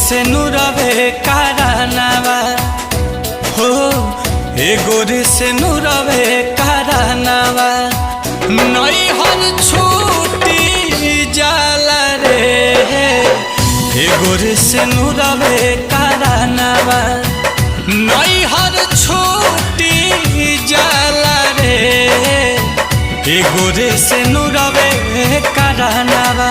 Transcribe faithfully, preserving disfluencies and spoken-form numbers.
सेनुरवे कारनावा हो, एगो रे सेनुरवे कारनावा। नैहर छूटी जाला रे, एगो रे सेनुरवे कारनावा। नैहर छूटी जाला रे, एगो रे सेनुरवे कारनावा।